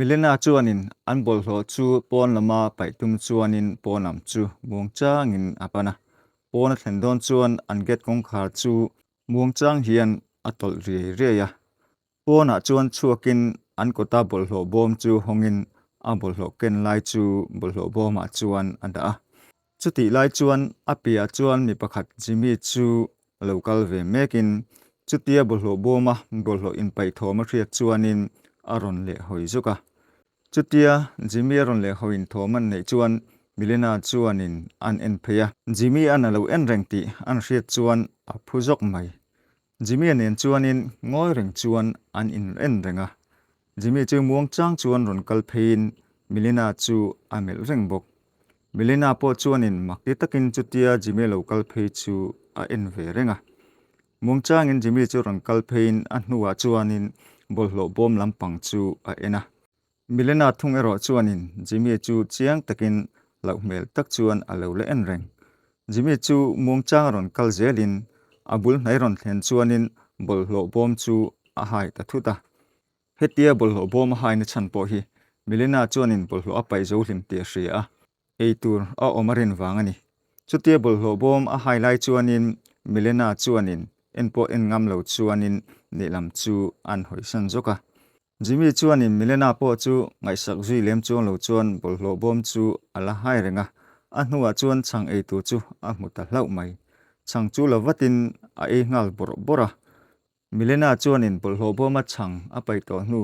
Milena chuanin an bawlhhlawh chu pawn lama paih tum chuanin pawn lam chu muangchangin a pan a. Pawn a thlen dawn chuan an gate kawngkhar chu muangchang hian a tawlh riai riai a. Pawnah chuan chhuakin an kawta bawlhhlawh bawm chu hawngin a bawlhhlawh ken lai chu bawlhhlawh bawmah chuan a dah a. Chutih lai chuan a piahah chuan mi pakhat Jimmy chu a lo kal ve mekin chutia bawlhhlawh bawma bawlhhlawh inpaih thawm a hriat chuanin a rawn lehhawi zuk a. Chutia Jimmy a rawn lehhawiin thawm an neih chuan Milena chuanin an en phei a. Jimmy an a lo en reng tih an hriat chuan a phu zawk mai. Jimmy-a nen chuanin ngawi reng chuan an in en reng a. Jimmy chu muang chang chuan rawn kal pheiin Milena chu a melh reng bawk. Milena pawh chuanin makti takin chutia Jimmy lo kal phei chu a en ve reng a. Muang changin Jimmy chu rawn kal pheiin a hnuah chuanin bawlhhlawh bawm lampang chu a en a. Milena thung erawh chuanin Jimmy chu chiang takin hlauh hmel tak chuan a lo la en reng. Jimmy chu muangchang a rawn kal zelin a bul hnai rawn thlen chuanin bawlhhlawh bawm chu a hai ta thut a. Hetia bawlhhlawh bawm a haina chhan pawh hi Milena chuanin bawlhhlawh a paih zo hlim tih a hria a. Ei tur a awm a rin vang a ni. Chutia bawlhhlawh bawm a hai lai chuanin Milena chuanin en pawh en ngam lo chuanin lehlam chu an hawisan zawk a. Jimmy chuanin Milena pawh chu ngaihsak zui lem chuang lo chuan bawlhhlawh bawm chu a la hai reng a, a hnuah chuan chhang ei tur chu a hmu ta hlauh mai. Chhang chu la vatin a ei nghal bawrh bawrh a. Milena chuanin bawlhhlawh bawma chhang a paih tawh hnu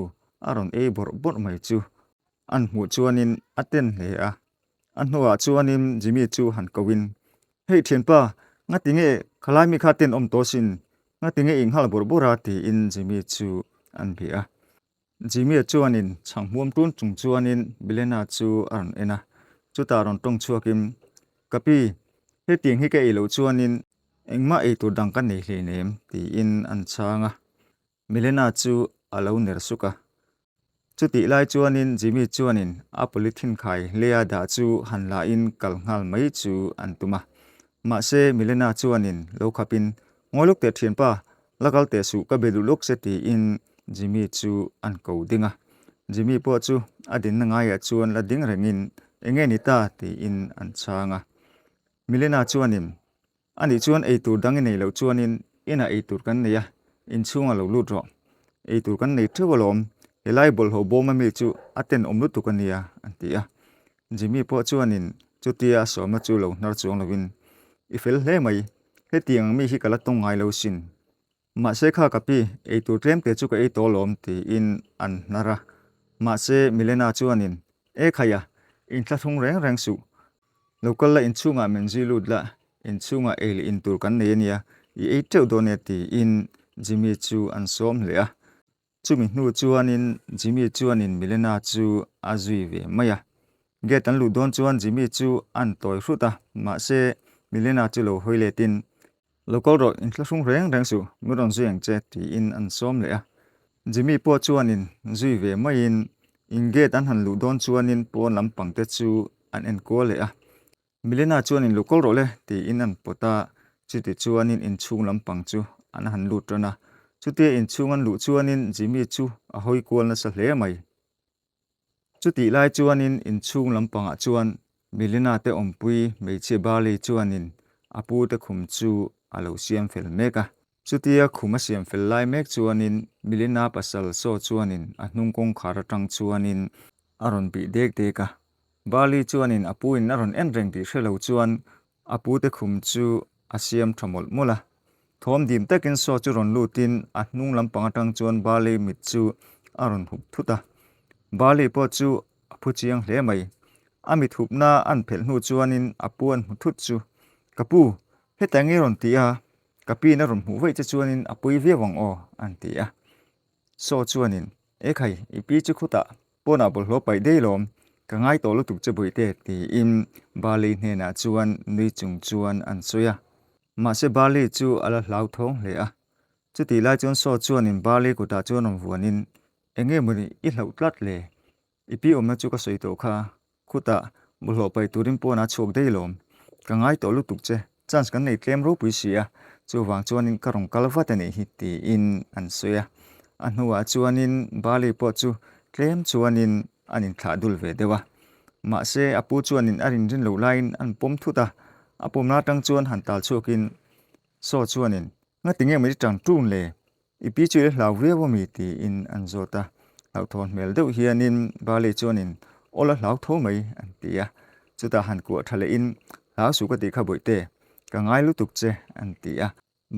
a rawn ei bawrh bawrh mai chu an hmuh chuanin a ten hle a. A hnuah chuanin Jimmy chu han koin, Hei thianpa, ngati nge khalai mi kha ten awm tawh sin, ngati nge i nghal bawrh bawrh a tiin Jimmy chu an bia a. Jimmy-a chuanin chhang hmuam tun chung chuanin Milena chu a rawn en a, chutah rawn tawng chhuakin, Ka pi, hetiang hi ka ei loh chuanin engmah ei tur dang ka nei hleinem tiin an chhang a. Milena chu a lo ner suk a. Chutih lai chuanin Jimmy chuanin a polythene khai leia dah chu han lahin kal nghal mai chu an tum a. Mahse Milena chuanin lo khapin, Ngawi lawk teh thianpa, la kal teh suh ka be duh lawk che tiin Jimmy chu an ko ding a. Jimmy pawh chu a dinna ngaiah chuan la ding rengin, Enge ni ta? tiin an chhang a. Milena chuanin A nih chuan ei tur dang i nei loh chuanin inah ei tur kan nei a, inchhungah lo lut rawh. Ei tur kan nei theuh alawm, helai bawlhhlawh bawm ami chu a tenawm lutuk a nia, an ti a. Jimmy pawh chuanin chutia a sawmna chu lo hnar chuang lovin, I fel hle mai, hetiang ang mi hi ka la tawng ngai lo sin. Mahse kha ka pi, ei tur tlem te chu ka ei tawh alawm, tiin an hnar a. Mahse Milena chuanin, E khaia, inthlahrung reng reng suh. Lo kal la inchhungah min zui lut la, inchhungah ei leh in tur kan nei a nia, i ei teuh dawn e tiin Jimmy chu an sawm hle a. Chumi hnu chuanin Jimmy chuanin Milena chu a zui ve mai a. Gate an luh dawn chuan Jimmy chu an tawi hrut a, mahse Milena chu lo hawi letin, Lo kal rawh, inthlahrung reng reng suh, min rawn zui ang che tiin an sawm leh a. Jimmy pawh chuanin zui ve maiin in gate an han luh dawn chuanin pawn lampang te chu an en kual leh a. Milena chuanin lo kal rawh le tiin an pawt a, chuti chuanin inchhung lampang chu an han lut tan a. Chutia inchhung an luh chuanin Jimmy chu a hawi kual nasa hle mai. Chutih lai chuanin inchhung lampangah chuan Milena te awmpui hmeichhia Barley chuanin a pu te khum chu a lo siam fel mek a. Chutia khum a siam fel lai mek chuanin Milena pasal saw chuanin a hnung kawngkhar atang chuanin a rawn bih dek dek a. Barley chuanin a pu in a rawn en reng tih hre lo chuan A pute khum chu a siam tha mawlh mawlh a. Thawm dim takin saw chu rawn lutin a hnung lampang atang chuan Barley mit chu a rawn hup thut a. Barley pawh chu a phu chiang hle mai. A mit hupna an phelh hnu chuanin a pu an hmu thut chu, Ka pu, heta nge rawn ti a, ka piin a rawn hmuh vaih che chuanin a pui viau ang aw, an ti a. Saw chuanin, E khai, i pi chu khutah pawnah bawlhhlawh paih daih lawm, ka ngai tawh lutuk che Bawihte, tiin Barley hnenah chuan nui chung chuan an sawi a. Mahse Barley chu a la hlauthawng hle a. Chutih lai chuan Saw chuanin Barley kutah chuan rawn vuanin, Enge mawni i hlauh tlat le? I pi awmna chu ka sawi tawh kha, khutah bawlhhlawh paih turin pawn a chhuak daih lawm. Ka ngai tawh lutuk che, chance kan nei tlem ropui si a, chuvang chuanin ka rawn kal vat a nih hi tiin an sawi a. A hnuah chuanin Bali pawh chu Tlem chuanin an inthlah dul ve deuh a. Mahse, a pu chuanin a rinrin loh laiin an pawm thut a, a pawmna atang chuan han tal chhuakin Saw chuanin, Ngati nge mai ṭang ṭun le? I pi chu i la hlau viau a mi? tiin an zawt a. Hlauhthawn hmel deuh hianin Barley chuanin, Aw la hlau tho mai, an ti a. Chutah han kuah ṭha lehin, Hlau suh ka tih kha bawihte, ka ngai lutuk che, an ti a.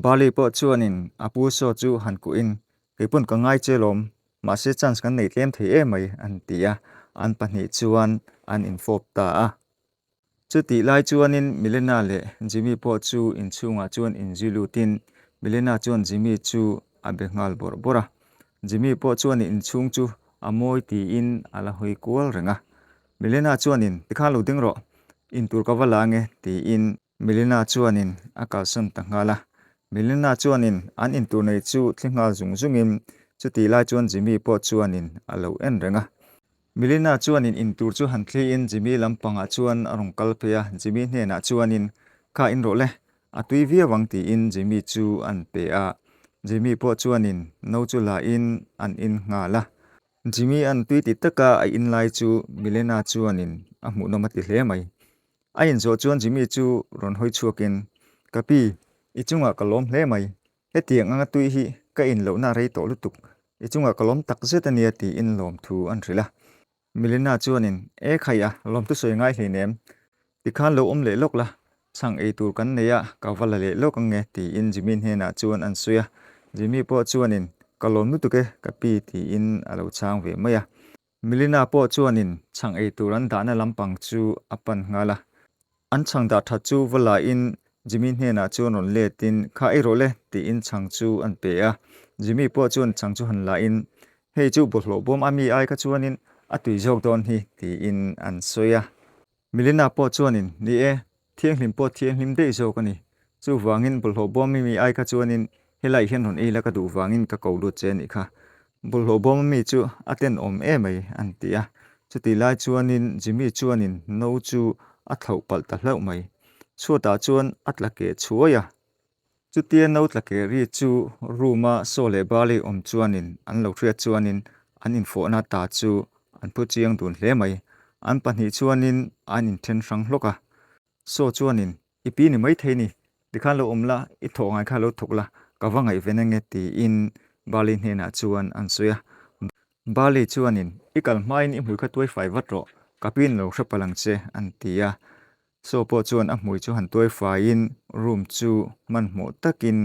Barley pawh chuanin a pu saw chu han kuhin, Kei pawn ka ngai che lawm, mahse chance kan nei tlem thei em mai, an ti a. An pahnih chuan an infawp ta a. Chutih lai chuanin Milena leh Jimmy pawh chu inchhungah chuan inzui lutin Milena chuan Jimmy chu a be nghal bawrh bawrh a. Jimmy pawh chuan inchhung chu a mawi tiin a la hawi kual reng a. Milena chuanin, Tikhan lo ding rawh, intur ka va la ange tiin Milena chuanin a kalsan ta nghal a. Milena chuanin an intur nei chu thli nghal zung zungin chutih lai chuan Jimmy pawh chuanin a lo en reng a. Milena chuanin intur chu han thliin Jimmy lampangah chuan a rawn kal phei a, Jimmy hnenah chuanin, Kha in rawh le, a tui viau ang tiin Jimmy chu an pe a. Jimmy pawh chuanin no chu la in an in nghal a. Jimmy an tui ti taka a in lai chu Milena chuanin a hmuhnawm a ti hle mai. A inzawh chuan Jimmy chu rawn hawi chhuakin, Ka pi, i chungah ka lawm hle mai. Hetiang anga tui hi ka in lohna a rei tawh lutuk, i chungah ka lawm tak zet a nia tiin lawmthu an hrilh a. Milena chuanin, E khai a, lawmthu sawi ngai hleinem, tikhan lo awm leh lawk la, chhang ei tur kan nei a, ka va la leh lawk ang e tiin Jimmy hnenah chuan an sawi a. Jimmy pawh chuanin, Ka lawm lutuk e, ka pi tiin a lo chhang ve mai a. Milena pawh chuanin chhang ei tur an dahna lampang chu a pan nghal a. An chhang dah that chu va lain Jimmy hnenah chuan rawn letin, Kha ei rawh le, tiin chhang chu an pe a. Jimmy pawh chuan chhang chu han lain, Hei chu bawlhhlawh bawm a mi ai kha chuanin a tui zawk dawn hi, tiin an sawi a. Milena pawh chuanin, Ni e, thianghlim pawh thianghlim daih zawk a ni. Chuvangin bawlhhlawh bawm mi ai kha chuanin helai hian rawn ei la ka duh vangin ka ko lut che a nih kha. Bawlhhlawh bawm mi chu a tenawm em mai, an ti a. Chutih lai chuanin Jimmy chuanin no chu a thlauh palh ta hlauh mai. Chhuatah chuan a tla keh chhuai a. Chutia no tla keh ri chu room a saw leh bali awm chuanin an lo hriat chuanin an infawhna ta chu an phu chiang dun hle mai. An pahnih chuanin an inthen hrang hlawk a. Saw chuanin, I pi ni maithei ni, tikhan lo awm la, i thawh ngai kha lo thawk la, ka va ngaihven ange tiin Bali hnenah chuan an sawi a. Bali chuanin, I kal hmain i hmui kha tuai fai vat rawh, ka piin lo hre palh ang che an ti a. Saw pawh chuan a hmui chu han tuai faiin room chu hmanhmawh takin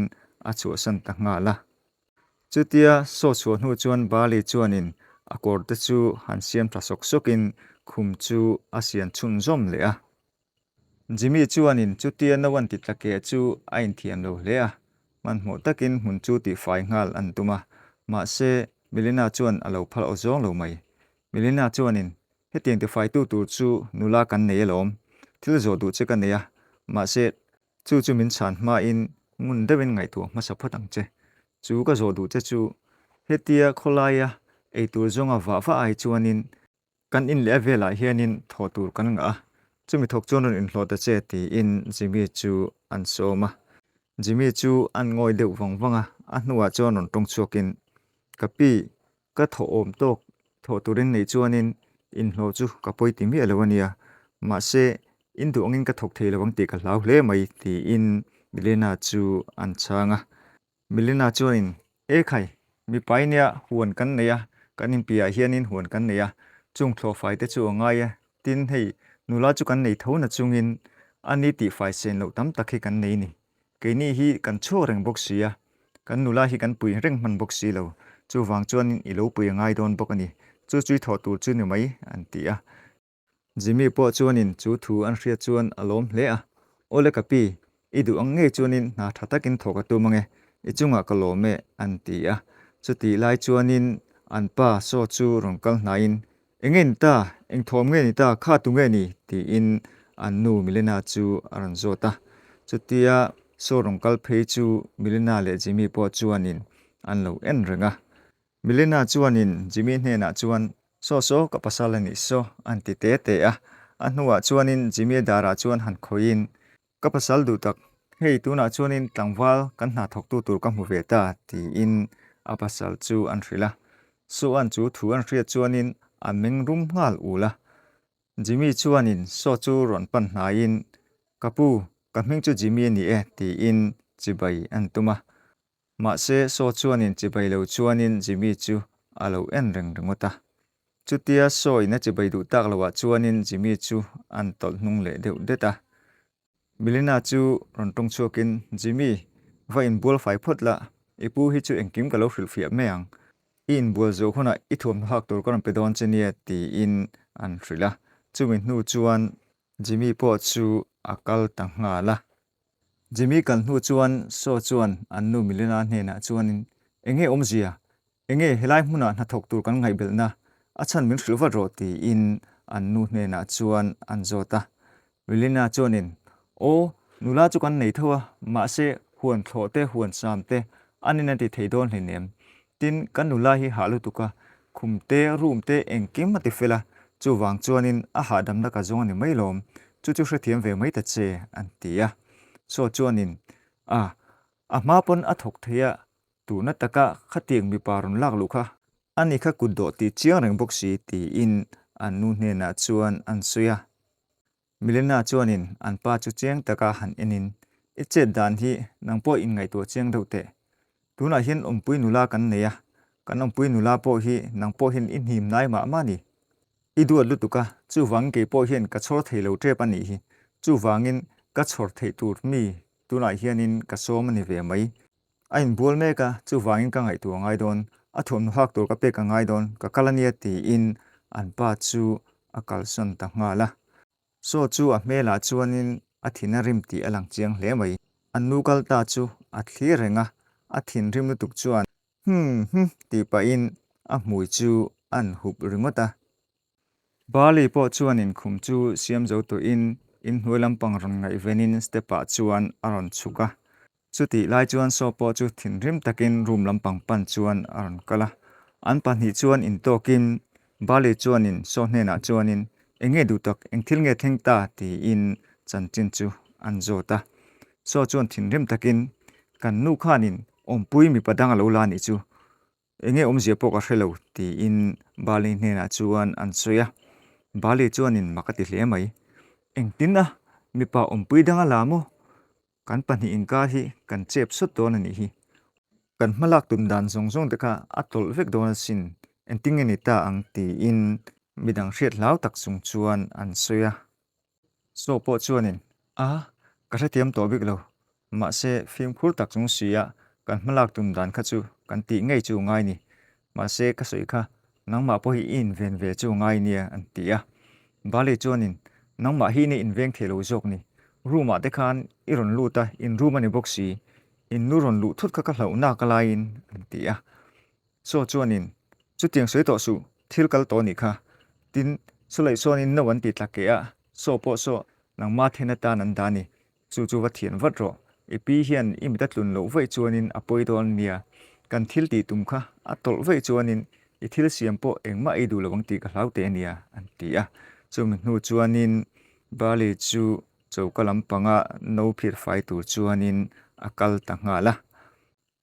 a chhuahsan ta nghal a. Chutia saw chhuah hnu chuan Bali chuanin a kawr te chu han siam tha sawk sawkin khum chu a sian chhunzawm leh a. Jimmy chuanin chutia no an ti tla keh chu a inthiam lo hle a, hmanhmawh takin hmun chu tihfai nghal an tum a, mahse Milena chuan a lo phal aw zawng lo mai. Milena chuanin Hetiang tifaitu tur chu nula kan nei alawm, thil zawh duh che ka nei a, mahse chu chu min chhan hmain ngun deuhin ngaihtuah hmasa phawt ang che. Chu ka zawh duh che chu hetia khawlaia eitur zawnga vah vah ai chuanin kan in leh a velah hianin thawh tur kan ngah a, chumi thawk chuan rawn inhlawh ta che tiin Jimmy chu an sawm a. Jimmy chu an ngawi deuh vang vang a, a hnuah chuan rawn tawng chhuakin, Ka pi, Ka thawh awm tawk thawh turin nei chuanin inhlawh chu ka pawi ti miah lo a nia, mahse in duh angin ka thawk thei lo ang tih ka hlau hle mai tiin Milena chu an chhang a. Milena chuanin, E khai, mipa i nia huan kan nei a, kan inpiah hianin huan kan nei a, chung thlawhfai te chu a ngai e, tin hei nula chu kan nei tho na chungin a ni tihfai sen loh tam tak hi kan nei ni. Keini hi kan chhuak reng bawk si a, kan nula hi kan pui reng hman bawk si lo, chuvang chuanin i lo pui a ngai dawn bawk a ni, chu chui thawh tur chu ni mai, an ti a. Jimmy pawh chuanin chu thu an hriat chuan a lawm hle a, Awle ka pi, i duh ang ngei chuanin hna tha takin thawk a tum ange, i chungah ka lawm e, an ti a. Chutih lai chuanin an pa saw chu rawn kal hnaiin Eng nge ni ta? Eng thawm nge ni ta? Kha tu nge ni? tiin an nu Milena chu a rawn zawt a. Chutia saw rawn kal phei chu Milena leh Jimmy pawh chuanin an lo en reng a. Milena chuanin Jimmy hnenah chuan, Saw saw, ka pasal a nih saw, an ti te te a. A hnuah chuanin Jimmy darah chuan han khawihin, Ka pasal duh tak, hei tunah chuanin tlangval kan hna thawktu tur ka hmu ve ta, tiin a pasal chu an hrilh a. Saw-a'n chu thu an hriat chuanin a meng rum nghal ul a. Jimmy chuanin Saw chu rawn pan hnaiin, Ka pu, ka hming chu Jimmy a ni e, tiin chibai an tum a. Mahse Saw chuanin chibai lo chuanin Jimmy chu a lo en reng ringawt a. Chutia Saw in a chibai duh tak loah chuanin Jimmy chu an tawlh hnung leh deuh det a. Melina chu rawn tawng chhuakin, Jimmy, va inbual fai phawt la, i pu hi chu engkim ka lo hrilhfiah mai ang. I inbual zawh hunah i thuamhnaw hak tur ka rawn pe dawn che nia, tiin an hrilh a. Chumi hnu chuan Jimmy pawh chu a kal ta nghal a. Jimmy kal hnu chuan Saw chuan an nu Melina hnenah chuanin, Enge awmzia? Enge helai hmunah hnathawk tur kan ngaihbelhna a chhan min hrilh vat rawh tiin an nu hnenah chuan an zawt a. Melina chuanin, Aw, nula chu kan nei tho a, mahse huan thlawh te huan sam te an in a ti thei dawn hleinem. Tin, kan nula hi hah lutuk a, khum te, room te engkim a ti fel a, chuvang chuanin a hahdamna ka zawng a ni mai lawm, chu chu hrethiam ve mai ta che, an ti a. Saw chuanin, A, a hma pawn a thawk thei a, Tuna taka khatiang mipa rawn lak luh kha a ni kha kut dawh tih chiang reng bawk si tiin an nu hnenah chuan an sawi a. Milena chuanin an pa chu chiang taka han enin, I chet dan hi nang pawh inngaihtuah chiang deuh teh. Tunah hian awmpui nula kan nei a, kan awmpui nula pawh hi nang pawh hian i hnim nai mah mah ni. I duat lutuk a, chuvangin kei pawh hian ka chhawr thei lo tep a nih hi. Chuvangin ka chhawr theih tur mi tunah hianin ka sawm a ni ve mai. A inbual mek a, chuvangin ka ngaihtuah a ngai dawn, a thuamhnaw hak tur ka pek a ngai dawn, ka kal a nia tiin an pa chu a kalsawn ta nghal a. Saw chu a hmelah chuanin a thin a rim tih a lang chiang hle mai. An nu kal ta chu a thlir reng a, a thinrim lutuk chuan hmm hmm tih pahin a hmui chu a'n hup ringawt a. Bali pawh chuan inkhum chu siam zo tawhin inhnuai lampang rawn ngaihvenin step-ah chuan a rawn chhuk a. Chutih lai chuan Saw pawh chu thinrim takin room lampang pan chuan a rawn kal a. An pahnih chuan intawkin Bali chuanin Saw hnenah chuanin Eng nge duh tak, eng thil nge thleng ta? tiin chanchin chu an zawt a. Saw chuan thinrim takin Kan nu khanin awmpui mipa dang a lo la nih chu. Enge awmzia pawh ka hre lo, tiin Bali hnenah chuan an sawi a. Bali chuanin mak a ti hle mai. Engtin a, mipa awmpui dang a la maw? Kan pahnih inkar hi kan chep sawt dawn a nih hi. Kan hmalak tum dan zawng zawng te kha a tawlh vek dawn asin, engtin nge ni ta ang tiin midang hriat hlau tak chung chuan an sawi a. Saw pawh chuanin, A, ka hrethiam tawh bik lo. Mahse, fimkhur tak chung si a, kan hmalak tum dan kha chu kan tih ngei chu ngai ni. Mahse, ka sawi kha, nangmah pawh hi i inven ve chu ngai nia, an ti a. Bali chuanin, Nangmah hi ine inveng thei lo zawk ni. Room-ah te khan i rawn lut a, in room a ni bawk si. In nu rawn luh thut kha ka hlauh nak a laiin, an ti a. Saw chuanin, Chutiang sawi tawh suh, thil kal tawh nih kha. Tin, Sulaih sawnin no an ti tla keh a, saw pawh saw nangma then atan an dah a ni. Chu chu va thian vat rawh. I pi hian i mit a tlun loh vaih chuanin a pawi dawn nia. Kan thil tih tum kha a tawlh vaih chuanin i thil siam pawh engmah ei duh lo ang tih ka hlau teh a nia, an ti a. Chumi hnu chuanin Bali chu choka lampanga no phir fai tur chuanin a kal ta nghal a.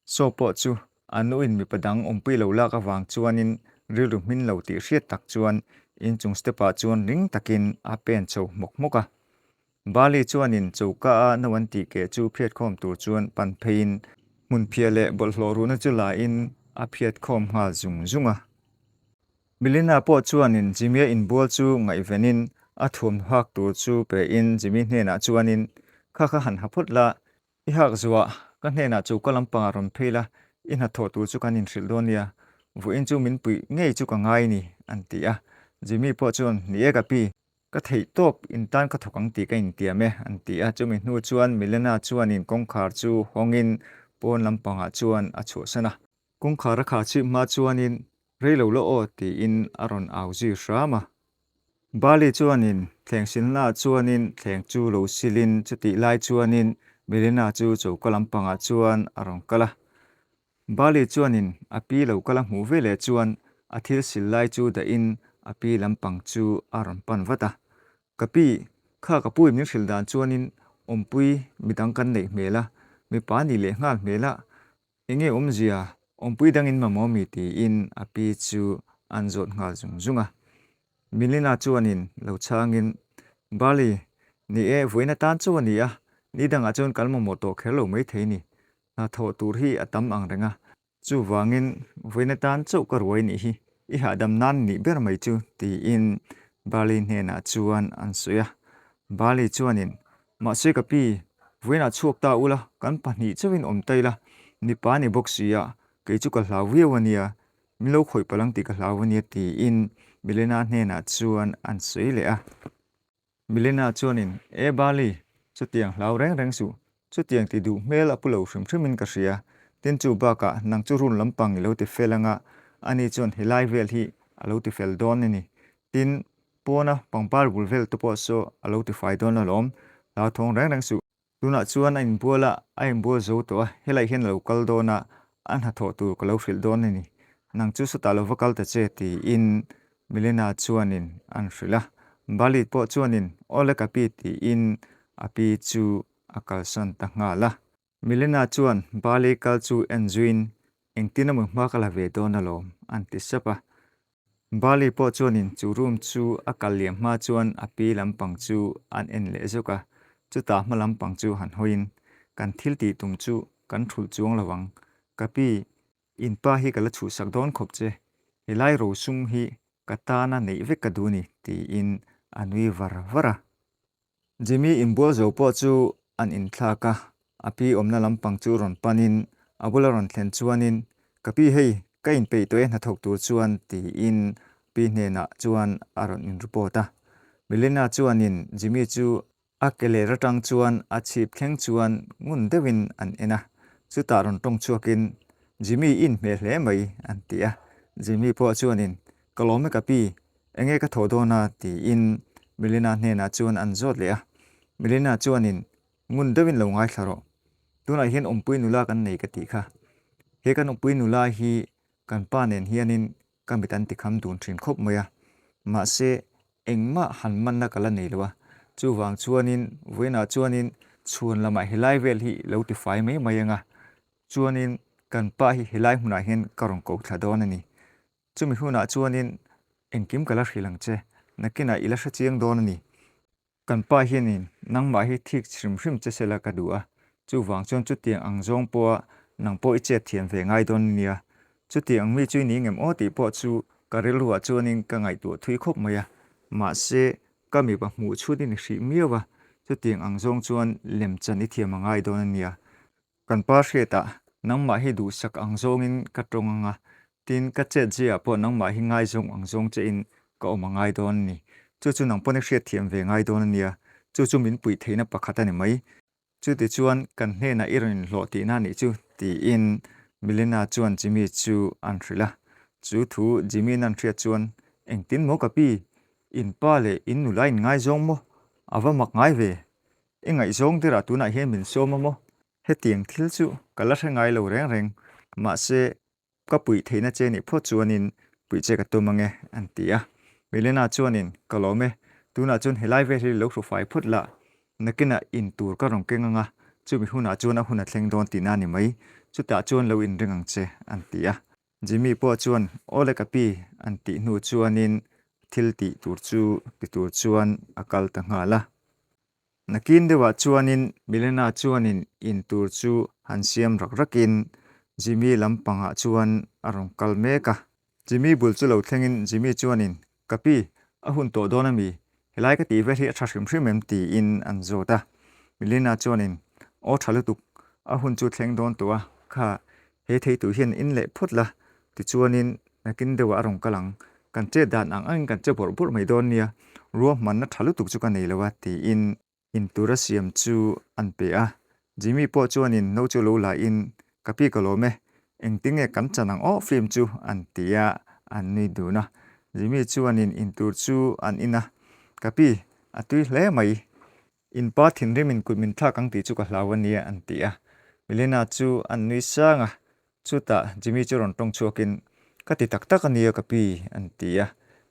Saw pawh chu a nuin mipa dang awmpui lo lak avang chuanin rilru hmin lo tih hriat tak chuan inchung step-ah chuan ring takin a pen chho hmawk hmawk a. Bali chuanin choka a no an tih keh chu phiat khawm tur chuan pan pheiin hmun phiah leh bawlhhlawh ruhna chu la in a phiat khawm nghal zung zung a. Melina pawh chuanin Jimmy-a inbual chu ngaihvenin a thuamhnaw hak tur chu pe in Jimmy hnenah chuanin, Kha kha han ha phawt la, I hak zuah, ka hnenah choka lampangah rawn phei la, i hnathawh tur chu kan inhrilh dawn nia, vawiin chu min puih ngei chu ka ngai ni, an ti a. Jimmy pawh chuan, Ni e ka pi, ka theih tawp, in tan ka thawk ang tih ka intiam e, an ti a. Chumi hnu chuan Milena chuanin kawngkhar chu hawngin pawn lampangah chuan a chhuahsan a. Kawngkhar a khah chhip hma chuanin Rei lo la aw tiin a rawn au zui hram a. Bali chuanin thleng silnaah chuanin thleng chu lo silin chutih lai chuanin Melina chu choka lampangah chuan a rawn kal a. Bali chuanin a pi lo kal a hmuh veleh chuan a thil sil lai chu dahin a pi lampang chu a rawn pan vat a. Ka pi, kha ka pu in min hrilh dan chuanin awmpui midang kan neih hmel a, mipa nih leh nghal hmel a, Enge awmzia? Awmpui dangin mamawh mi tiin a pi chu an zawt nghal zung zung a. Milena chuanin lo chhangin, Bali, ni e, vawiin atan chauh a ni a, ni dangah chuan kan mamawh tawh kher lo maithei ni. Hna thawh tur hi a tam ang reng a, chuvangin vawiin atan chauh ka ruai nih hi, i hahdam nan nih ber mai chu, tiin Bali hnenah chuan an sawi a. Bali chuanin, Mahse ka pi, vawiinah chhuak ta ula, kan pahnih chauhin awm ta ila, mipa ni bawk si a, kei chu ka hlau viau a nia, min lo khawih palh ang tih ka hlau a nia tiin Milena hnenah chuan an sawi leh a. Milena chuanin, E Bali, chutiang hlau reng reng suh, chutiang ti duh hmel a pu lo hrim hrimin ka hria, tin chu bakah nang chu run lampang i lo ti fel anga, ani chuan helai vel hi a lo ti fel dawn a ni, tin Pawna pangpar bul vel te pawh saw a lo tifai dawn alawm, hlauthawng reng reng suh. Tunah chuan a inbual a, a inbual zo tawh a, helai hian a lo kal dawn a, a hnathawh tur ka lo hrilh dawn a ni. Nang chu sawtah lo va kal ta che tiin Milena chuanin an hrilh a. Bali pawh chuanin Aw le ka pi tiin a pi chu a kalsan ta nghal a. Milena chuan Bali kal chu en zuiin engtin emaw hma ka la ve dawn alawm an ti sap a. Bali pawh chuanin chu room chu a kal liam hma chuan a pi lampang chu an en leh zuk a, chutah hma lampang chu han hawiin, Kan thil tih tum chu kan thulh chuang lo ang, ka pi, in pa hi ka la chhuhsak dawn khawp che, helai rosum hi ka tana neih vek ka duh ni, tiin a nui var var a. Jimmy inbual zo pawh chu an inthlak a, a pi awmna lampang chu rawn panin a bula rawn thlen chuanin, Ka pi hei, ka inpeih tawh e hnathawk tur chuan tiin pi hnenah chuan a rawn in report a. Milena chuanin Jimmy chu a ke ler atang chuan a chhip thleng chuan ngun deuhin an en a, chutah rawn tawng chhuakin, Jimmy i inhmeh hle mai an ti a. Jimmy pawh chuanin, Ka lawm e ka pi, Enge ka thawh dawn a? tiin Milena hnenah chuan an zawt leh a. Milena chuanin, Ngun deuhin lo ngaithla rawh. Tunah hian awmpui nula kan nei ka tih kha. He kan awmpui nula hi kan pa nen hianin ka mit an tikham dun thin khawp mai a. Mahse, engmah han manna ka la nei lo a. Chuvang chuanin, vawiinah chuanin chhuan lamah helai vel hi lo tifai mai mai ang a. Chuanin kan pa hi helai hmunah hian ka rawn ko thla dawn a ni. Chumi hunah chuanin engkim ka la hrilh ang che, nakinah i la hre chiang dawn a ni. Kan pa hianin nangmah hi thik hrim hrim che sela ka duh a, chuvang chuan chutiang ang zawng pawha nang pawh i chet thiam ve ngai dawn a nia. Chutiang ang mi chu i ni ngem aw tih pawh chu ka rilruah chuanin ka ngaihtuah thui khawp mai a, mahse ka mipa hmuh chhut i ni hrih miau a, chutiang ang zawng chuan lemchan i thiam a ngai dawn a nia. Kan pa hriatah nangmah hi duhsak ang zawngin ka tawng ang a, tin ka chet ziaah pawh nangmah hi ngaizawng ang zawng chein ka awm a ngai dawn a ni. Chu chu nang pawn i hriatthiam ve ngai dawn a nia, chu chu min puih theihna pakhat a ni mai. Chutichuan kan hnenah i rawn inhlawh tihna a nih chu, tiin Milena chuan Jimmy chu an hrilh a. Chu thu Jimmy-in an hriat chuan, Engtin maw ka pi? In pa leh in nula in ngaizawng maw? A va mak ngai ve. I ngaihzawng derah tunah hian min sawm a maw? Hetiang thil chu ka la hre ngai lo reng reng, mahse ka puih theihna che nih phawt chuanin puih che ka tum ange, an ti a. Milena chuanin, Ka lawm e, tunah chuan helai vel hi lo hrufai phawt la, nakinah in tur ka rawn keng anga, chumi hunah chuan a hun a thleng dawn tihna a ni mai, chutah chuan lo inring ang che, an ti a. Jimmy pawh chuan, Aw le ka pi, an tih hnu chuanin thil tih tur chu ti tur chuan a kal ta nghal a. Nakin deuhah chuanin Milena chuanin in tur chu han siam rak rakin Jimmy lampangah chuan a rawn kal mek a. Jimmy bul chu lo thlengin Jimmy chuanin, Ka pi, a hun tawh dawn a mi? Helai ka tih vel hi a tha hrim hrim em? tiin an zawt a. Milena chuanin, Aw tha lutuk, a hun chu thleng dawn tawh a, kha he thei tur hian in leh phawt la, tichuanin nakin deuhah a rawn kal ang, kan chet dan ang angin kan che bawrh bawrh mai dawn nia, ruahmanna tha lutuk chu ka nei lo a, tiin in tura siam chu an pe a. Jimmy pawh chuanin no chu lo la in, Ka pi ka lawm e, engtinge kan chan ang aw film chu an ti a, an nui dun a. Jimmy chuanin in tur chu an in a, Ka pi, a tui hle mai, In pa thinrimin kut min thlak ang tih chu ka hlau a nia an ti a. Milena chu an nui sang a, chutah Jimmy chu rawn tawng chhuakin, Ka ti tak tak a nia ka pi an ti a.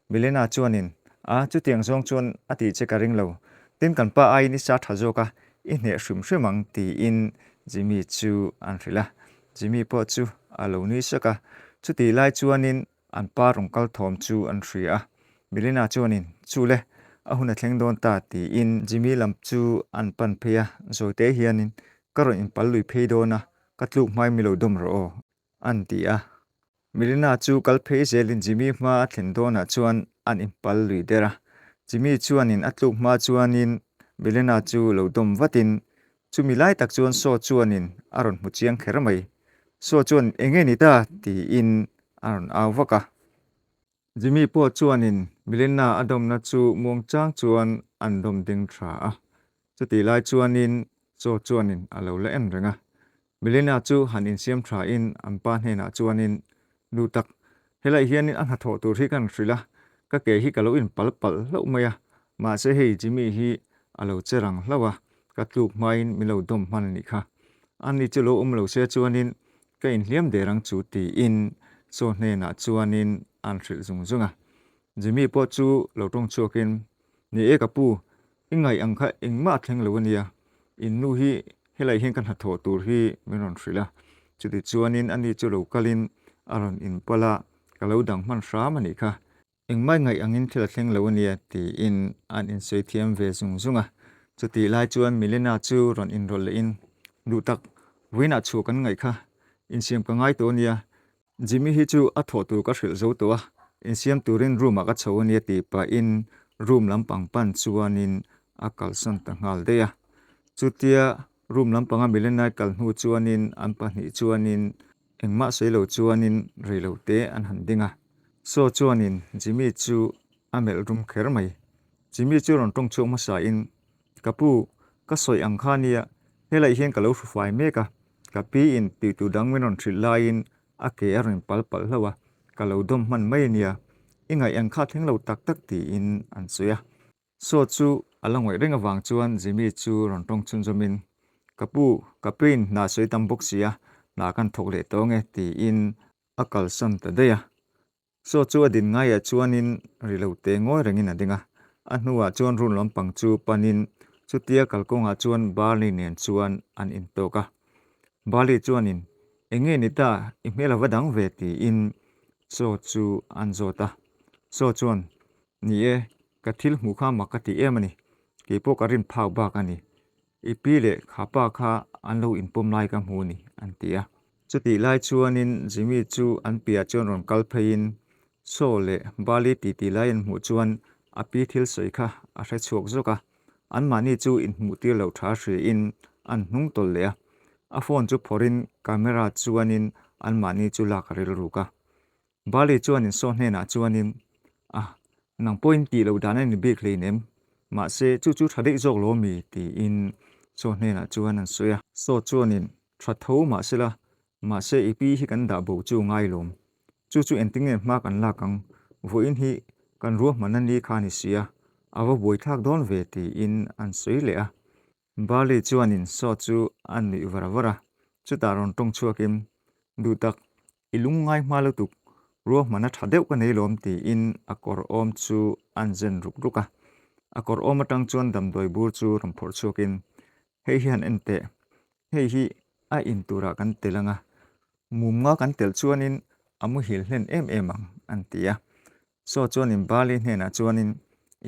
Milena chuanin, A, chutiang zawng chuan a tih che ka ring lo. Tin kan pa aiin i sa tha zawk a, i hneh hrim hrim ang tiin Jimmy chu an hrilh a. Jimmy pawh chu. a lo nui sak a. Chutih lai chuanin an pa rawn kal thawm chu an hria a. Milena chuanin, Chu le, a hun a thleng dawn ta, tiin Jimmy lam chu an pan phei a. Zawite hianin, Ka rawn inpal lui phei dawn a, ka tluk hmain mi lo dawm rawh aw, an ti a. Milena chu kal phei zelin Jimmy hma a thlen dawnah chuan an inpal lui der a. Jimmy chuanin a tluk hma chuanin Milena chu lo dawm vatin chumi lai tak chuan Saw chuanin a rawn hmu chiang kher mai. Saw chuan Enge ni ta? tiin a rawn au vak a. Jimmy pawh chuanin Milena a dawmna chu muangchang chuan an dawm ding tha a. Chutih lai chuanin chaw chuanin a lo la en reng a. Milena chu han insiam thain an pa hnenah chuanin, Nu tak, helai hianin a hnathawh tur hi ka han hrilh a, ka ke hi ka lo inpal palh hlauh mai a, mahse hei Jimmy hi a lo che rang hlauh a, ka tluk hmain min lo dawm hman a nih kha. Ani chu lo awm lo se chuanin Ka inhliam der ang chu tiin chaw hnenah chuanin an hrilh zung zung a. Jimmy pawh chu lo tawng chhuakin, Ni e ka pu, i ngaih ang kha engmah a thleng lo a nia, in nu hi helai hian ka hnathawh tur hi min rawn hrilh a, chuti chuanin ani chu lo kalin a rawn inpal a, ka lo dang hman hram a nih kha. Engmah ngaih angin thil a thleng lo a nia tiin an insawi thiam ve zung zung a. Chutih lai chuan Milena chu rawn inrawlh lehin, Duh tak, vawiinah chhuah kan ngaih kha, insiam ka ngai tawh a nia. Jimmy hi chu a thawh tur ka hrilh zo tawh a, insiam turin room ah ka chho a nia tih pahin room lampang pan chuanin a kalsan ta nghal daih a. Chutia room lampanga Milena kal hnu chuanin an pahnih chuanin Engmah sawi lo chuanin rei lo te an han ding a. Saw chuanin Jimmy chu a melh rum kher mai. Jimmy chu rawn tawng chhuak hmasain, Ka pu, ka sawi ang kha nia, helai hian ka lo hru fai mek a, ka pi in tih tur dang min rawn hrilh laiin a ke a rawn pal palh hlauh a, ka lo dawm hman mai a nia, i ngaih ang kha thleng lo tak tak tiin an sawi a. Saw chu a la ngawih reng avang chuan Jimmy chu rawn tawng chhunzawmin, Ka pu, ka piin hna sawi tam bawk si a, hna kan thawk leh tawng e, tiin a kalsan ta daih a. Saw chu a din ngaiah chuanin ri lo te ngawi rengin a ding a. A hnuah chuan run lampang chu panin chutia kalkawngah chuan Barley nen chuan an intawk a. Barley chuanin, Eng nge ni ta, i hmel a va dang ve, tiin Saw chu an zawt a. Saw chuan, Ni e, ka thil hmuh kha mak ka ti em a ni. Kei pawh ka rin phak bak a ni. I pi leh kha pa kha an lo inpawm lai ka hmu ni, an ti a. Chutih lai chuanin Jimmy chu an piah chuan rawn kal pheiin Saw leh Bali titi lai an hmuh chuan a pi thil sawi kha a hre chhuak zawk a. Anmahni chu inhmuh tir loh tha hriain an hnung tawlh leh a. A phone chu phawrhin camera chuanin anmahni chu lak a rilruk a. Bali chuanin Saw hnenah chuanin, Ah, nang pawhin tih loh dan a ni bik hleinem, mahse chu chu tha daih zawk lo mi? tiin Saw hnenah chuan an sawi a. Saw chuanin, Tha tho mahsela, mahse i pi hi kan dah bo chu ngai lawm. Chu chu engtin nge hma kan lak ang, vawiin hi kan ruahmanna ni kha a ni si a, a va buaithlak dawn ve tiin an sawi leh a. Barley chuanin Saw chu a nuih var var a, chutah rawn tawng chhuakin, Duh tak, i lung ngai hma lutuk, ruahmana tha deuh ka nei lawm tiin a kawr awm chu a'n zen ruk ruk a. A kawr awm atang chuan damdawi bur chu rawn phawrh chhuakin, Hei hi han en teh, hei hi a in turah kan tel ang a, mum nga kan telh chuanin a muhil hlen em em ang, an ti a. Saw chuanin Bali hnenah chuanin,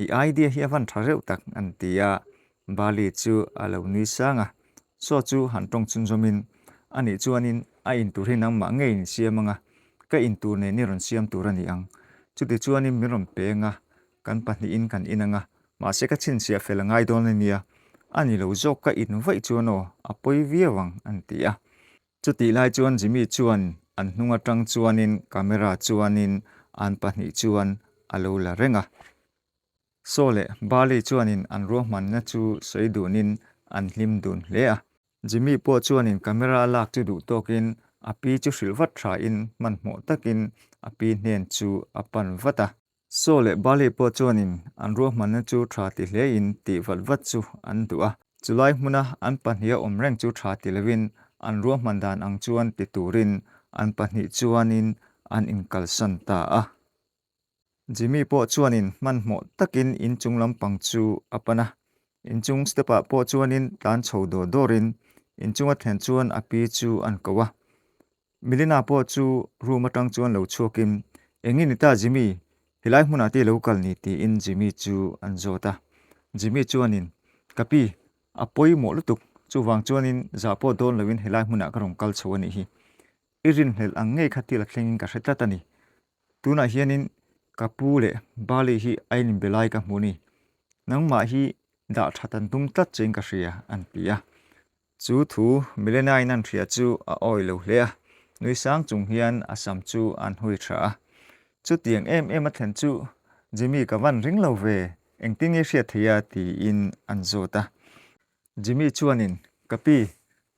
I idea hi a van tha reuh tak, an ti a. Bali chu a lo nui sang a. Saw chu han tawng chhunzawmin, Anih chuanin a in tur hi nangmah ngei in siam ang a, ka in tur nen i rawn siam tur a ni ang. Chuti chuanin min rawn peng a, kan pahnihin kan in ang a, mahse ka chhinchhiah fel a ngai dawn a nia. A ni lo zawk ka in vaih chuan aw, a pawi viau ang, an ti a. Chutih lai chuan Jimmy chuan an hnung atang chuanin camera chuanin an pahnih chuan a lo la reng a. Saw leh Barley chuanin an ruahmanna chu sawi dunin an hlim dun hle a. Jimmy pawh chuanin camera a lak chu duh tawkin a pi chu hrilh vat thain hmanhmawh takin a pi hnen chu a pan vat a. Saw leh Bali pawh chuanin an ruahmanna chu tha ti hlein tih vat vat chu an duh a. Chulai hmuna an pahniha awm reng chu tha ti lovin an ruahman dan ang chuan ti turin an pahnih chuanin an inkalsan ta a. Jimmy pawh chuanin hmanhmawh takin inchung lampang chu a pan a. Inchung step-ah pawh chuanin tlan chho dawr dawrin inchunga thlen chuan a pi chu an ko a. Milena pawh chu room atang chuan lo chhuakin, Eng i ni ta Jimmy? Helai hmunah te i lo kal ni? tiin Jimmy chu an zawt a. Jimmy chuanin, Ka pi, a pawimawh lutuk, chuvang chuanin zah pawh dawn loin helai hmunah ka rawn kal chho a nih hi. I rinhlelh ang ngei kha thil a thlengin ka hre tlat a ni. Tunah hianin ka pu leh Bali hi a inbe lai ka hmu ni. Nangmah hi dah that an tum tlat chein ka hria, an ti a. Chu thu Milena-in an hria chu a awi lo hle a, nui sang chung hian a sam chu an hui tha a. Chutiang em em a thlen chu Jimmy ka van ring lo ve, engtin nge hriat thei a? tiin an zawt a. Jimmy chuanin, Ka pi,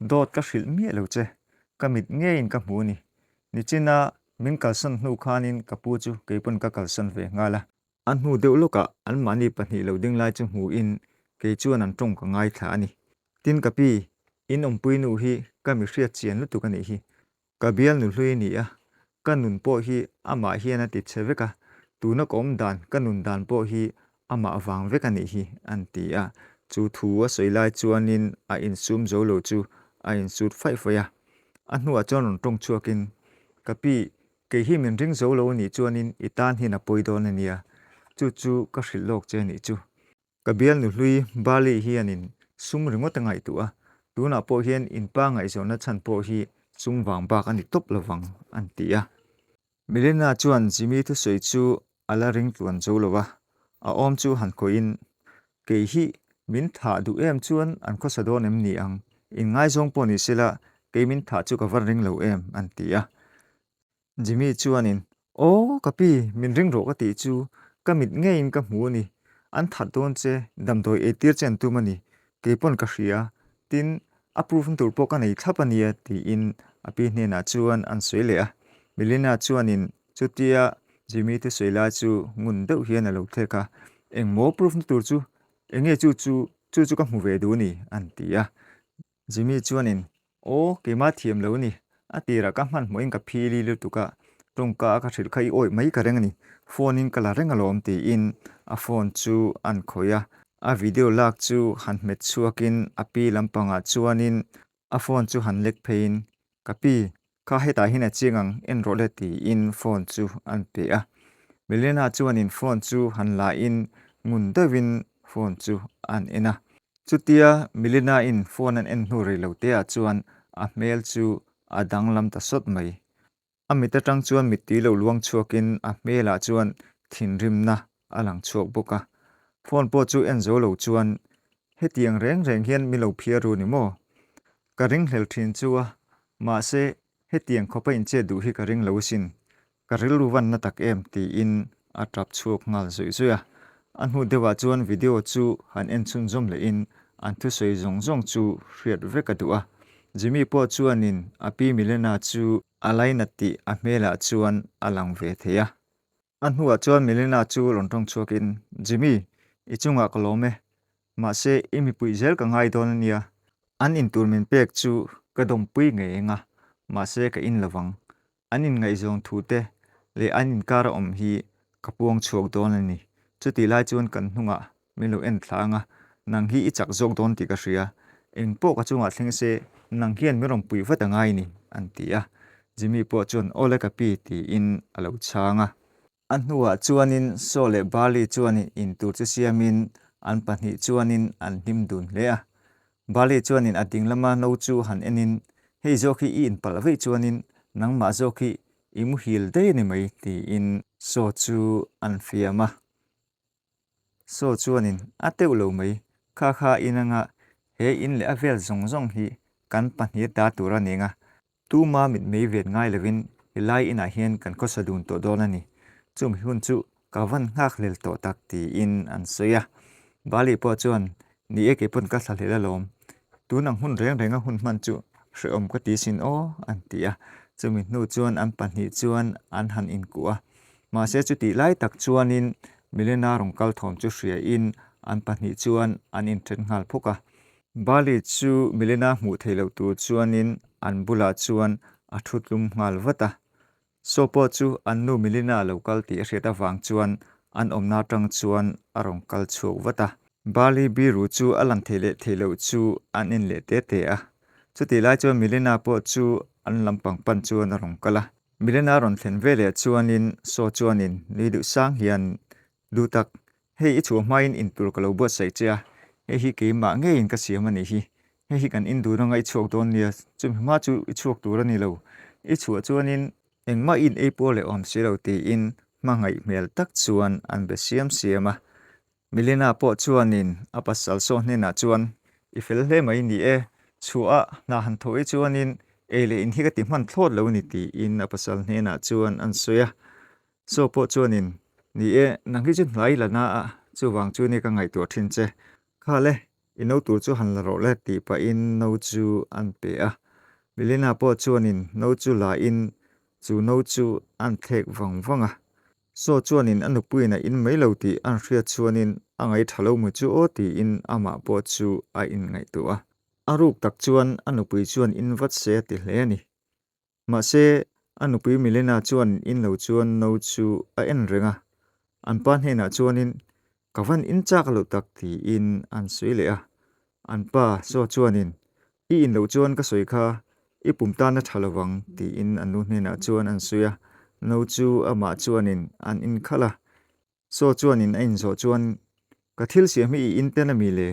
dawt ka hrilh miah lo che, ka mit ngeiin ka hmu a ni. Nichina min kalsan hnu khanin ka pu chu keipawn ka kalsan ve nghal a. A hnu deuh lawkah anmahni pahnih lo ding lai chu hmuhin kei chuan an tawng ka ngaithla a ni. Tin ka pi, in awmpui nu hi ka mi hriat chian lutuk a nih hi. Ka bial nu hlui a ni a, ka nun pawh hi amah hian a ti chhe vek a, tuna ka awm dan, ka nun dan pawh hi amah vang vek a nih hi, an ti a. Chu thu a sawi lai chuanin a insum zo lo chu a insut faih faih a. A hnuah chuan rawn tawng chhuakin, Ka pi, Kei hi min ring zo lo anih chuanin i tan hian a pawi dawn a nia, chu chu ka hrilh lawk che anih chu. Ka bialnu hlui Bali hianin sum ringawt a ngaihtuah a, tunah pawh hian in pa ngaihzawnna chhan pawh hi sum vang bak a ni tawp lovang, an ti a. Milena chuan Jimmy thusawi chu a la ring tluan zo lo a, a awm chu han khawihin, Kei hi min thah duh em chuan an khawsa dawn em ni ang? Inngaizawng pawh ni sela, kei min thah chu ka van ring lo em? an ti a. Jimmy chuanin, Aw, ka pi, min ring rawh ka tih chu ka mit ngeiin ka hmu a ni. An that dawn che, damdawi eitir che an tum a ni. Kei pawn ka hria, tin, a proof na tur pawh ka nei thlap a nia, tiin a pi hnenah chuan an sawi leh a. Milena chuanin Chutia Jimmy thusawi lai chu ngun deuh hian a lo thlek a, Engmaw proof na tur chu enge chu chu, chu chu ka hmu ve duh ni, an ti a. Jimmy chuanin, Aw, keimah thiam lo ni, a tirah ka hmanhmawhin ka phili lutuk a, tawngka a ka hrilh kha i awih mai ka reng a ni, phone in ka la reng alawm tiin a phone chu an khawih a. A video lak chu han hmet chhuakin a pi lampangah chuanin A phone chu han lek pheiin, Ka pi, kha hetah hian a chiang ang, en rawh le tiin phone chu an pe a. Milena chuanin phone chu han lain ngun deuhin phone chu an en a. Chutia Milena-in phone an en hnu rei lo teah chuan a hmel chu a danglam ta sawt mai. A mit atang chuan mittui lo luang chhuakin a hmelah chuan thinrimna a lang chhuak bawk a. Phone pawh chu en zo lo chuan, Hetiang reng reng hian mi lo phiar ru ni maw? Ka ringhlel thin chu a, mahse hetiang khawpa inchet duh hi ka ring lo asin. Ka rilru van na tak em? tiin a tap chhuak nghal zawih zawih a. A hnu deuhah chuan video chu han en chhunzawm lehin an thusawi zawng zawng chu hriat vek a duh a. Jimmy pawh chuanin a pi Milena chu a lainat tih a hmelah chuan a lang ve thei a. A hnuah chuan Milena chu rawn tawng chhuakin, Jimmy, i chungah ka lawm e. Mahse, i mipui zel ka ngai dawn a nia. An intur min pek chu ka dawmpui ngei eng a, mahse ka in lovang. An inngaihzawng thu te leh an inkar a awm hi ka puang chhuak dawn a ni. Chutih lai chuan kan hnungah min lo en thla ang a, nang hi i chak zawk dawn tih ka hria. Eng pawh ka chungah thleng se, nang hian min rawn pui vat a ngai ni, an ti a. Jimmy pawh chuan Aw le ka pi tiin a lo chhang a. A hnuah chuanin Saw leh Barley chuanin in tur chu siamin an pahnih chuanin an hlim dun hle a. Barley chuanin a ding lama no chu han enin, Hei zawk hi i inpalh veih chuanin nangmah zawk hi i muhil daih a ni mai tiin Saw chu an fiam a. Saw chuanin a teuh lo mai, Kha kha in anga he in leh a vel zawng zawng hi kan pahnih ta tur a ni anga Tuma mitmei vet ngai lovin helai inah hian kan khawsa dun tawh dawn a ni. Chumi hun chu ka van nghakhlel tawh tak tiin an sawi a. Bali pawh chuan, Ni e keipawn ka thlahlel alawm. Tun ang hun reng renga hun hman chu hrehawm ka ti sin aw an ti a. Chumi hnu chuan an pahnih chuan an han inkuh a. Mahse chutih lai tak chuanin Milena rawn kal thawm chu hriain an pahnih chuan an inthen nghal phawk a. Bali chu Milena hmuh theih loh tur chuanin an bulah chuan a thu tlum nghal vat a. Saw pawh chu an nu Milena a lo kal tih a hriat avang chuan an awmna atang chuan a rawn kal chhuak vat a. Bali biru chu a lang theih leh theih loh chu an en leh te te a. Chutih lai chuan Milena pawh chu an lampang pan chuan a rawn kal a. Milena rawn thlen veleh chuanin Saw chuanin nui duh sang hian, Duh tak, hei i chhuah hmain in tur ka lo buatsaih che a, hei hi keimah ngeiin ka siam a nih hi. Hei hi kan in dun anga i chhuak dawn nia, chumi hma chu i chhuak tur a ni lo. I chhuah chuanin engmah i in ei puar leh awm si lo tiin hmangaih hmel tak chuan an be siam siam a. Milena pawh chuanin a pasal saw hnenah chuan, I fel hle mai ni e, chhuah a hna han thawh i chuanin ei leh in hi ka ti hman thlawt lo ni tiin a pasal hnenah chuan an sawi a. Saw pawh chuanin, Ni e, nang hi chu hnai la na a, chuvang chu ni ka ngaihtuah thin che. Kha le, i no tur chu han la rawh le tih pahin no chu an pe a. Milena pawh chuanin no chu la in chu no chu an thlek vang vang a. Saw chuanin a nupuiin a in mai lo tih an hriat chuanin a ngaih tha lo mu chu aw tiin amah pawh chu a inngaihtuah a. A ruk tak chuan a nupui chuan in vat se a ti hle a ni. Mahse, a nupui Milena chuan in lo chuan no chu a en reng a. An pa hnenah chuanin Ka van in chak loh tak tiin an sawi leh a. An pa Saw chuanin I in loh chuan ka sawi kha i pum tan a tha lo vang tiin an nu hnenah chuan an sawi a, no chu amah chuanin an in khalh a. Saw chuanin a inzawh chuan Ka thil siam hi i in tel a mi le?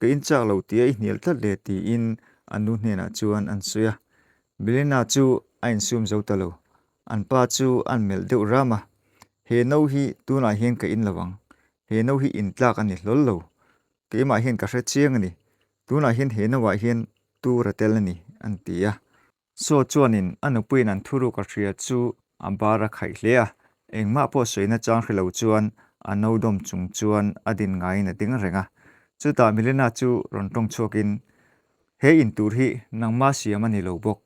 Ka in chak lo tia i hnial tlat le tiin an nu hnenah chuan an sawi a. Milena chu a insum zo ta lo. An pa chu an melh deuh ram a, He no hi tunah hian ka in lo ang. He no hi in tlak a ni hlawl lo. Keimah hian ka hre chiang a ni. Tunah hian he no ah hian tur a tel a ni, an ti a. Saw chuanin a nupuiin an thuruk a hria chu a bar a khaih hle a, engmah pawh sawina chang hre lo chuan a no dawm chung chuan a din ngaiin a ding reng a. Chutah Milena chu rawn tawng chhuakin, He in tur hi nangma siam a ni lo bawk.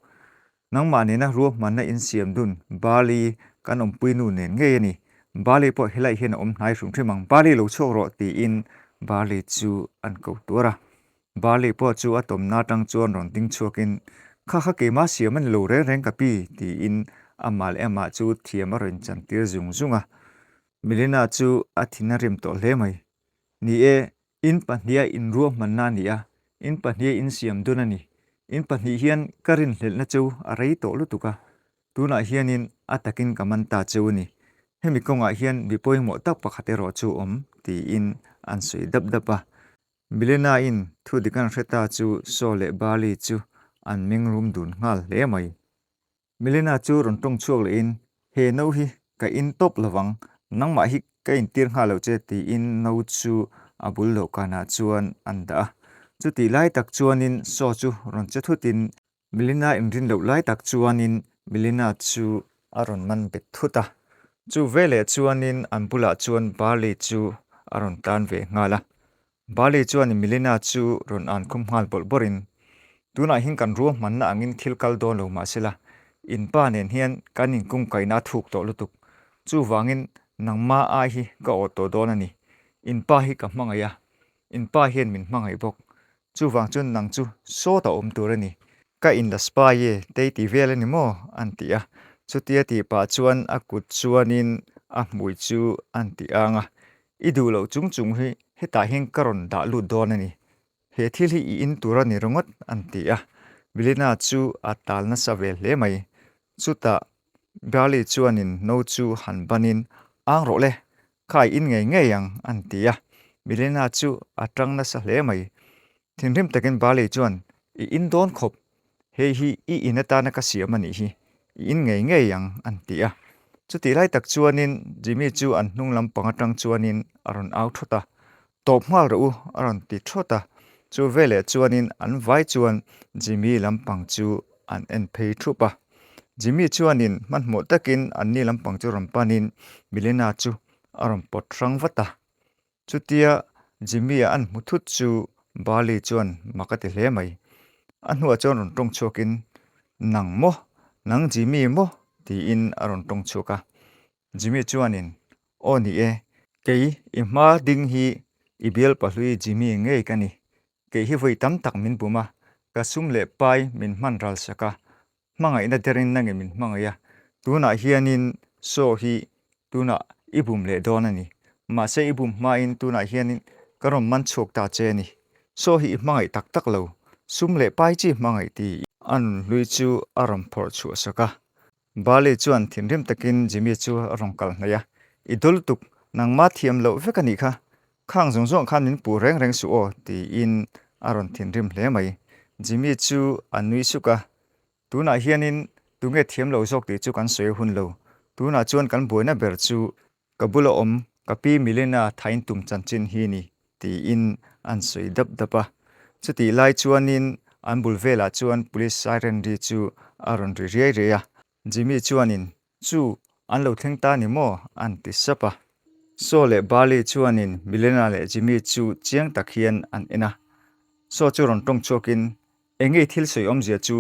Nangmah nena ruahmanna in siam dun Bali kan awmpui nu nen ngei a ni. Bali pawh helai hian a awm hnai hrim hrim ang. Bali lo chhuak rawh tiin Bali chu an ko tuar a. Bali pawh chu a tawmna atang chuan rawn ding chhuakin, Kha kha keimah siam a ni lo reng reng ka pi tiin amah leh amah chu thiam a rawn inchantir zung zung a. Milena chu a thin a rim tawh hle mai. Ni e, In pahniha in ruahmanna a ni a, in pahniha in siam dun a ni. In pahnih hian ka rinhlelhna cheu a rei tawh lutuk a, tunah hianin a takin ka man ta cheu a ni. Hemi kawngah hian mi pawimawh tak pakhat erawh chu awm, tiin an sawi dap dap a. Milena-in thu dik an hre ta chu Saw leh Bali chu an meng rum dun nghal hle mai. Milena chu rawn tawng chhuak lehin, He no hi ka in tawp lovang, nangmah hi ka intir nghal lo che tiin no chu a bul dawhkanah chuan an dah a. Chutih lai tak chuanin Saw chu rawn che thutin Milena inrin loh lai tak chuanin Milena chu a rawn man bet thut a. Chu veleh chuanin an bulah chuan Barley chu a rawn tan ve nghal a. Bali chuan Milena chu rawn an khum nghal bawrh bawrhin, Tunah hian kan ruahmanna angin thil kal dawn lo mah sela, in pa nen hian kan inkungkaihna a thuk tawh lutuk. Chuvangin nangma ai hi ka awh tawh dawn a ni. In pa hi ka hmangaih a, in pa hian min hmangaih bawk. Chuvang chuan nang chu sawta awm tur a ni. Ka in la spy e, tei ti vel a ni maw? an ti a. Chutia tih pah chuan a kut chuanin a hmui chu an ti ang a. I duh loh chung chung hi hetah hian ka rawn dah lut dawn a ni. He thil hi i in tur a ni ringawt, an ti a. Milena chu a tal nasa ve hle mai. Chutah Barley chuanin no chu han banin, Ang rawh le, kha i in ngei ngei ang, an ti a. Milena chu a tang nasa hle mai. Thinrim takin Barley chuan, I in dawn khawp, Hei hi i in atana ka siam a nih hi, i in ngei ngei ang, an ti a. Chutih lai tak chuanin Jimmy chu an hnung lampang atang chuanin a rawn au thawt a, Tawp nghal rawh u, a rawn ti thawt a. Chu veleh chuanin an vai chuan Jimmy lampang chu an en phei thup a. Jimmy chuanin hmanhmawh takin anni lampang chu rawn panin Milena chu a rawn pawt hrang vat a. Chutia Jimmy-a an hmu thut chu Bali chuan mak a ti hle mai. A hnuah chuan rawn tawng chhuakin, Nang maw? Nang Jimmy maw? tiin a rawn tawng chhuak a. Jimmy chuanin, Aw ni e, kei i hma ding hi i bial pahlui Jimmy ngei ka ni. Kei hi vawi tam tak min bum a, ka sum leh pai min hman ral sak a, Hmangaihna derin nangin min hmangaih a, tunah hianin Saw hi tunah i bum leh dawn a ni. Mahse i bum hmain tunah hianin ka rawn man chhuak ta che a ni. Saw hi i hmangaih tak tak lo, sum leh pai chi hmangaih ti. A nunhlui chu a rawn phawrh chhuah sak a. Barley chuan thinrim takin Jimmy chu a rawn kal hnaih a, I daw lutuk, nangma thiam loh vek a nih kha. Khang zawng zawng khan min puh reng reng suh aw, tiin a rawn thinrim hle mai. Jimmy chu a nui suk a, Tunah hianin tunge thiam lo zawk tih chu kan sawi hun lo. Tunah chuan kan buaina ber chu Ka bula awm ka pi Milena thain tum chanchin hi ni, tiin an sawi dap dap a. Chutih lai chuanin an bul velah chuan police siren ri chu a rawn ri riai riai a. Jimmy chuanin, Chu, an lo thleng ta ni maw? an ti sap a. Saw leh Barley chuanin Milena leh Jimmy chu chiang tak hian an en a. Saw chu rawn tawng chhuakin, Enge thil sawi awmzia chu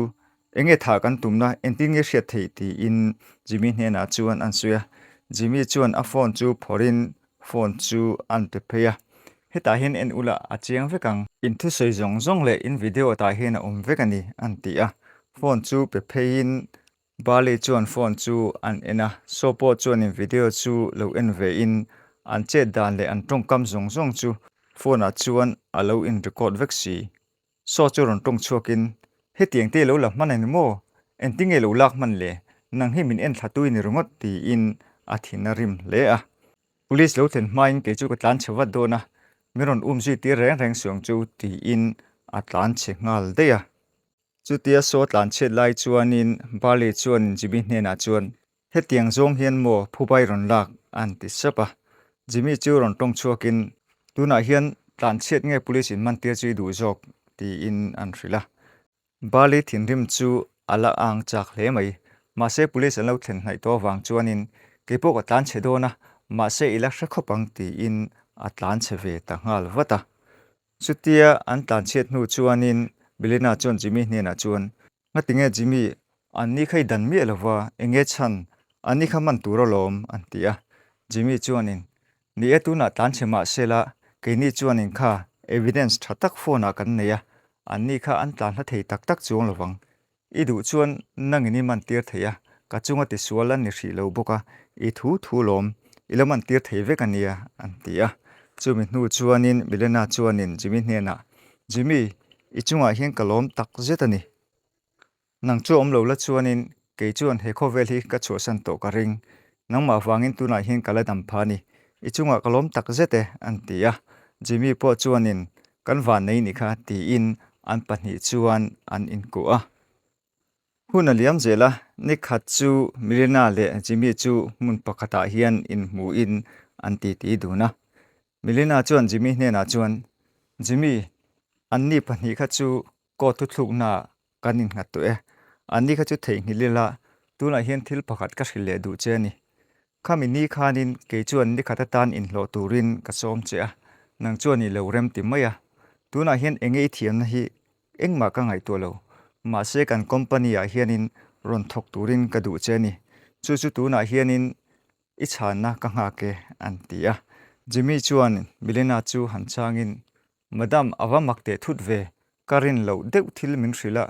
enge thah kan tumna engtin nge hriat theih tiin Jimmy hnenah chuan an sawi a. Jimmy chuan a phone chu phawrhin phone chu an pe phei a. Hetah hian en ula a chiang vek ang. In thusawi zawng zawng leh in video tah hian a awm vek a ni an ti a. Phone chu pe pheiin Barley chuan phone chu an en a. Saw pawh chuan in video chu lo en ve in an chet dan leh an tawngkam zawng zawng chu phone ah chuan a lo in record vek si. Saw chu rawn tawng chhuakin, Hetiang te lo la hman a ni maw? Engtin nge lo lak hman le? Nang hi min en thla tui ni ringawt tiin a thin a rim hle a. Police lo thlen hmain kei chu ka tlan chhe vat dawn a, min rawn um zui tir reng reng suang chu tiin a tlan chhe nghal daih a. Chutia Saw tlan chhiat lai chuanin Barley chuan Jimmy hnenah chuan, Hetiang zawng hian maw phubai rawn lak an ti sap a. Jimmy chu rawn tawng chhuakin, Tunah hian tlanchhiat nge police in man tir chu i duh zawk? tiin an hrilh a. Bali thinrim chu a la ang chak hle mai. Mahse police an lo thlen hnaih tawh avang chuanin, Kei pawh ka tlanchhe dawn a, mahse i la hre khawp ang tiin a tlanchhe ve ta nghal vat a. Chutia an tlanchhiat hnu chuanin Belina chuan Jimmy hnenah chuan, Ngatinge Jimmy, an ni kha i dan miah lova, enge chhan, an ni kha man tur alawm, an ti a. Jimmy chuanin, Ni e tunah tlanchhe mah sela, keini chuanin kha evidence tha tak phone ah kan nei a, an ni kha an tlan hla thei tak tak chuang lovang. I duh chuan nangin i man tir thei a, ka chunga tisual an ni hrih lo bawk a, i thu thu lawm, i la man tir thei vek ania, an ti a. Chumi hnu chuanin Milena chuanin Jimmy hnenah, Jimmy, i chungah hian ka lawm tak zet a ni. Nang chu awm lo la chuanin kei chuan he khawvel hi ka chhuahsan tawh ka ring. Nangmah vangin tunah hian ka la dam pha a ni. I chungah ka lawm tak zet e, an ti a. Jimmy pawh chuanin, Kan vannei ni kha, tiin an pahnih chuan an inkuah a. Hun a liam zel a, ni khat chu Milena leh Jimmy chu hmun pakhatah hian inhmuhin an titi dun a. Milena chuan Jimmy hnenah chuan, Jimmy, anni pahnih kha chu court thuthluknaah kan innghat tawh e. Anni kha chu theihnghilh ila, tunah hian thil pakhat ka hrilh leh duh che a ni. Khami ni khanin kei chuan ni khat atan inhlawh turin ka sawm che a, nang chuan i lo rem ti mai a. Tunah hian enge i thiamna hi Engmah ka ngaihtuah lo, mahse kan company ah hianin rawn thawk turin ka duh che a ni. Chu chu tunah hianin i chhanna ka nghak e, an ti a. Jimmy chuan Milena chu han changin, Madam, a va mak teh thut ve, ka rin loh deuh thil min hrilh a.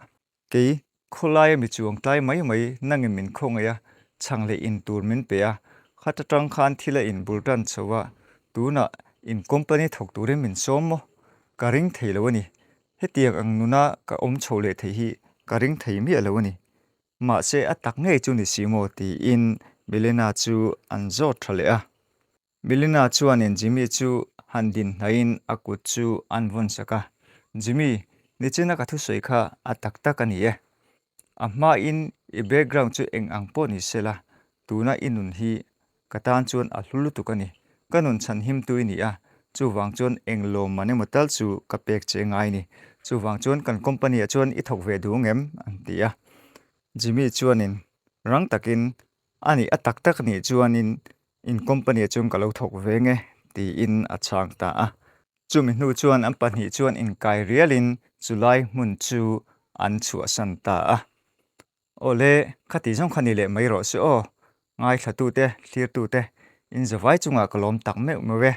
Kei, khawlaia mi chuang tlai mai mai nangin min khawngaih a, chhang leh in tur min pe a, khat atang khan thil a inbul tan chho a, tunah in company thawk turin min sawm maw? Ka ring thei lo a ni. Hetiang ang nuna ka awm chho leh theih hi ka ring thei miah lo a ni. Mahse a tak ngei chu ni si maw tiin Milena chu an zawt tha leh a. Milena chuanin Jimmy chu han din hnaihin a kut chu an vawn sak a, Jimmy, nichina ka thusawi kha a tak tak a ni e. A hmain i background chu eng ang pawh ni sela, tuna i nun hi Ka tan chuan a hlu lutuk a ni. Ka nun chhan him tui ni a, chuvang chuan eng lawmman emaw tal chu ka pek che ngai ni. Chuvang chuan kan company ah chuan i thawk ve duh ngem? an ti a. Jimmy chuanin rang takin, A nih a tak tak nih chuanin in company ah chuan ka lo thawk ve nge tiin a chhang ta a. Chumi hnu chuan an pahnih chuan inkai rialin chulai hmun chu an chhuahsan ta a. Awle, khati zawng kha ni leh mai rawh se aw. Ngaithlatute, thlirtute, in zavai chungah ka lawm tak meuh meuh e.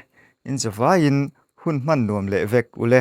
In zavaiin hun hman nuam leh vek ule.